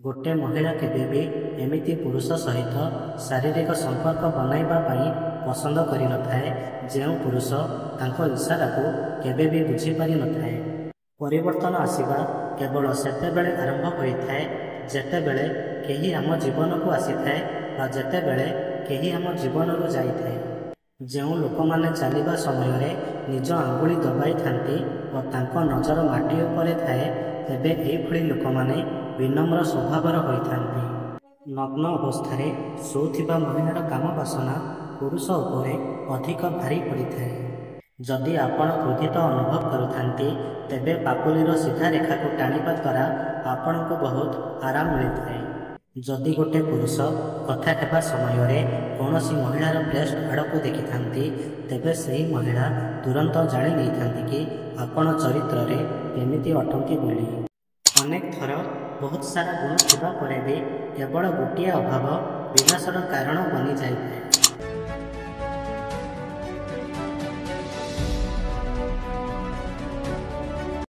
ଗୋଟେ ମହିଳା କେବେବି ଏମିତି ପୁରୁଷ ସହିତ ଶାରୀରିକ ସମ୍ପର୍କ ବନାଇବା ପାଇଁ ପସନ୍ଦ କରିନଥାଏ, ଯେଉଁ ପୁରୁଷ ତାଙ୍କ ଇଶାରାକୁ କେବେବି ବୁଝିପାରିନଥାଏ। ପରିବର୍ତ୍ତନ ଆସିବା କେବଳ ସେତେବେଳେ ଆରମ୍ଭ ହୋଇଥାଏ, ଯେତେବେଳେ କେହି ଆମ ଜୀବନକୁ ଆସିଥାଏ ବା ଯେତେବେଳେ କେହି ଆମ ଜୀବନରୁ ଯାଇଥାଏ। ଯେଉଁ ଲୋକମାନେ ଚାଲିବା ସମୟରେ ନିଜ ଆଙ୍ଗୁଳି ଦବାଇଥାନ୍ତି ଓ ତାଙ୍କ ନଜର ମାଟି ଉପରେ ଥାଏ, ତେବେ ଏହିଭଳି ଲୋକମାନେ ବିନମ୍ର ସ୍ୱଭାବର ହୋଇଥାନ୍ତି। ନଗ୍ନ ଅବସ୍ଥାରେ ଶୋଉଥିବା ମହିଳାର କାମ ବାସନା ପୁରୁଷ ଉପରେ ଅଧିକ ଭାରି ପଡ଼ିଥାଏ। ଯଦି ଆପଣ କ୍ରୋଧିତ ଅନୁଭବ କରୁଥାନ୍ତି, ତେବେ ପାପୁଲିର ସିଧା ରେଖାକୁ ଟାଣିବା ଦ୍ୱାରା ଆପଣଙ୍କୁ ବହୁତ ଆରାମ ମିଳିଥାଏ। ଯଦି ଗୋଟେ ପୁରୁଷ କଥା ହେବା ସମୟରେ କୌଣସି ମହିଳାର ବ୍ରେଷ୍ଟ ଆଡ଼କୁ ଦେଖିଥାନ୍ତି, ତେବେ ସେହି ମହିଳା ତୁରନ୍ତ ଜାଣି ନେଇଥାନ୍ତି କି ଆପଣ ଚରିତ୍ରରେ କେମିତି ଅଟନ୍ତି ବୋଲି। ଅନେକ ଥର ବହୁତ ସାରା ଗୁଣ ଥିବା ପରେ ବି କେବଳ ଗୋଟିଏ ଅଭାବ ବିନାଶର କାରଣ ବନିଯାଇଥାଏ।